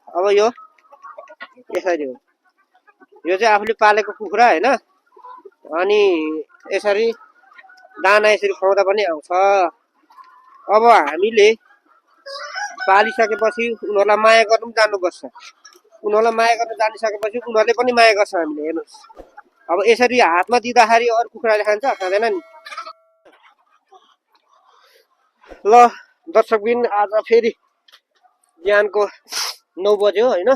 अब यो यसरी हो, यो चाहिँ आफूले पालेको कुखुरा होइन। अनि यसरी दाना यसरी खुवाउँदा पनि आउँछ। अब हामीले पालिसकेपछि उनीहरूलाई माया गर्नु पनि जान्नुपर्छ। उनीहरूलाई माया गर्न जानिसकेपछि उनीहरूले पनि माया गर्छ हामीले। हेर्नुहोस्, अब यसरी हातमा दिँदाखेरि अरू कुखुराले खान्छ, खाँदैन नि। ल दर्शकबिन, आज फेरि बिहानको 9 बज्यो होइन।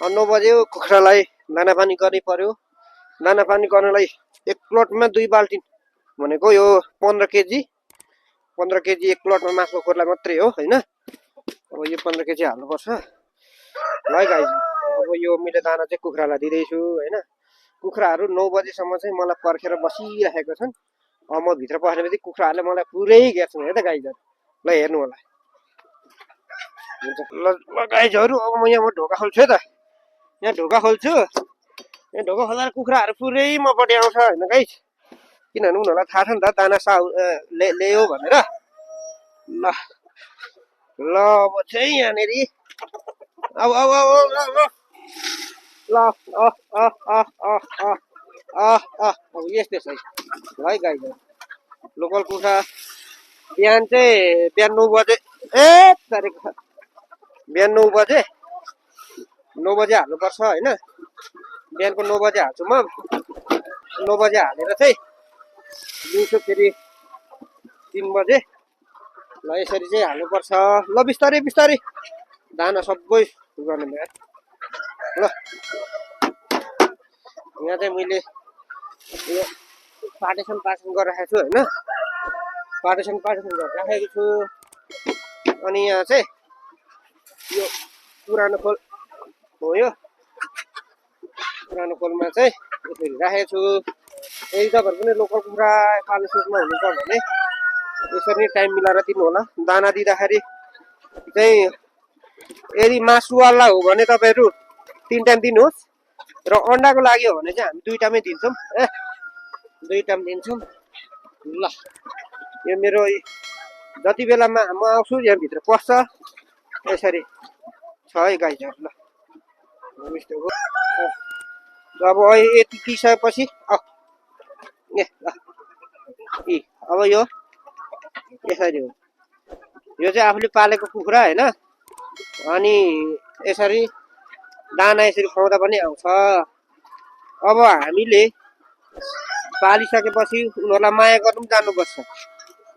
9 बज्यो, कुखुरालाई दाना पानी गर्नै पर्यो। दाना पानी गर्नलाई एक प्लटमा 2 बाल्टिन भनेको यो 15 केजी एक प्लटमा मासुको खोरलाई मात्रै हो होइन। अब यो 15 केजी हाल्नुपर्छ। ल गाइज, अब यो मैले दाना चाहिँ कुखुरालाई दिँदैछु होइन। कुखुराहरू 9 बजेसम्म चाहिँ मलाई पर्खेर बसिरहेको छन्। अब म भित्र पस्नेबित्तिकै कुखुराहरूले मलाई पुरै घेर्छन्। हेर त गाइजहरू, ल हेर्नु होला। हुन्छ ल गाइजहरू, अब म यहाँ ढोका खोल्छु है त। यहाँ ढोका खोल्छु। यहाँ ढोका खोल्दा कुखुराहरू पुरै मपट्टि आउँछ होइन गाइज। किनभने उनीहरूलाई थाहा छ नि त दाना ल्यायो भनेर। ल ल अब चाहिँ यहाँनिर अब अब अब ल अब यस्तै छ है गाइज। लोकल कुखुरा बिहान 9 बजे बिहान 9 बजे हाल्नुपर्छ होइन। बिहानको 9 बजे हाल्छु म। 9 बजे हालेर चाहिँ दिउँसो फेरि 3 बजे ल यसरी चाहिँ हाल्नुपर्छ। ल बिस्तारै बिस्तारै दाना सबै गर्नु यार। ल यहाँ चाहिँ मैले यो पार्टेसन गरिराखेको छु होइन। पार्टेसन गरिराखेको छु। अनि यहाँ चाहिँ यो पुरानो खोल हो। यो पुरानो खोलमा चाहिँ यसरी राखेको छु। यदि तपाईँहरू पनि लोकल कुखुरा पाल्ने सोचमा हुनुहुन्छ भने यसरी टाइम मिलाएर दिनु होला। दाना दिँदाखेरि चाहिँ यदि मासुवाला हो भने तपाईँहरू 3 टाइम दिनुहोस्, र अन्डाको लागि हो भने चाहिँ हामी 2 टाइमै दिन्छौँ। 2 टाइम दिन्छौँ। ल यो मेरो जति बेलामा म आउँछु यहाँभित्र पस्छ यसरी छ है गाइजहरू। ल अब यति किसकेपछि अब यो यसरी हो, यो चाहिँ आफूले पालेको कुखुरा होइन। अनि यसरी दाना यसरी खुवाउँदा पनि आउँछ। अब हामीले पालिसकेपछि उनीहरूलाई माया गर्नु पनि जान्नुपर्छ।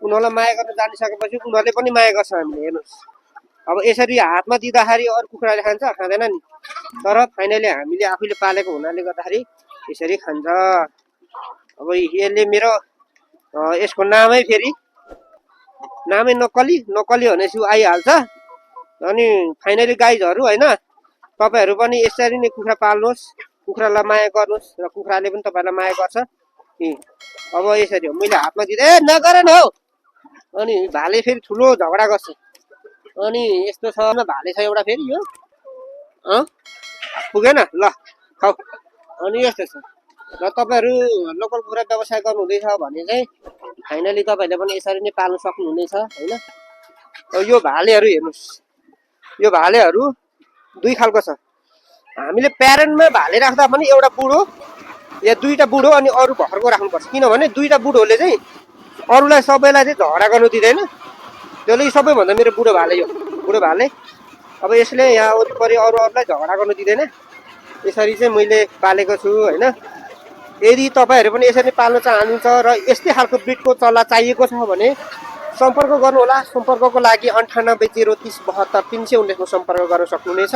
उनीहरूलाई माया गर्न जानिसकेपछि उनीहरूले पनि माया गर्छ हामीले। हेर्नुहोस्, अब यसरी हातमा दिँदाखेरि अरू कुखुराले खान्छ, खाँदैन नि। तर फाइनली हामीले आफूले पालेको हुनाले गर्दाखेरि यसरी खान्छ। अब यसले मेरो यसको नामै फेरि नामै नक्कली भनेपछि आइहाल्छ। अनि फाइनली गाइजहरू होइन, तपाईँहरू पनि यसरी नै कुखुरा पाल्नुहोस्, कुखुरालाई माया गर्नुहोस् र कुखुराले पनि तपाईँहरूलाई माया गर्छ। अब यसरी हो, मैले हातमा दिँदै नगर न हौ। अनि भाले फेरि ठुलो झगडा गर्छ। अनि यस्तो छ, भाले छ एउटा फेरि यो पुगेन। ल खाऊ। अनि यस्तो छ। र तपाईँहरू लोकल कुखुरा व्यवसाय गर्नुहुँदैछ भने चाहिँ फाइनली तपाईँहरूले पनि यसरी नै पाल्नु सक्नुहुनेछ होइन। यो भालेहरू हेर्नुहोस्, यो भालेहरू 2 खालको छ। हामीले प्यारेन्टमा भाले राख्दा पनि एउटा बुढो या 2टा बुढो अनि अरू भर्खरको राख्नुपर्छ। किनभने 2टा बुढोले चाहिँ अरूलाई सबैलाई चाहिँ झगडा गर्नु दिँदैन। त्यसले सबैभन्दा मेरो बुढो भाले, यो बुढो भाले। अब यसले यहाँ वरिपरि अरूलाई झगडा गर्नु दिँदैन। यसरी चाहिँ मैले पालेको छु होइन। यदि तपाईँहरू पनि यसरी पाल्न चाहनुहुन्छ र यस्तै खालको ब्रिडको चल्ला चाहिएको छ भने सम्पर्क गर्नुहोला। सम्पर्कको लागि 98 030 72 319 मा सम्पर्क गर्न सक्नुहुनेछ।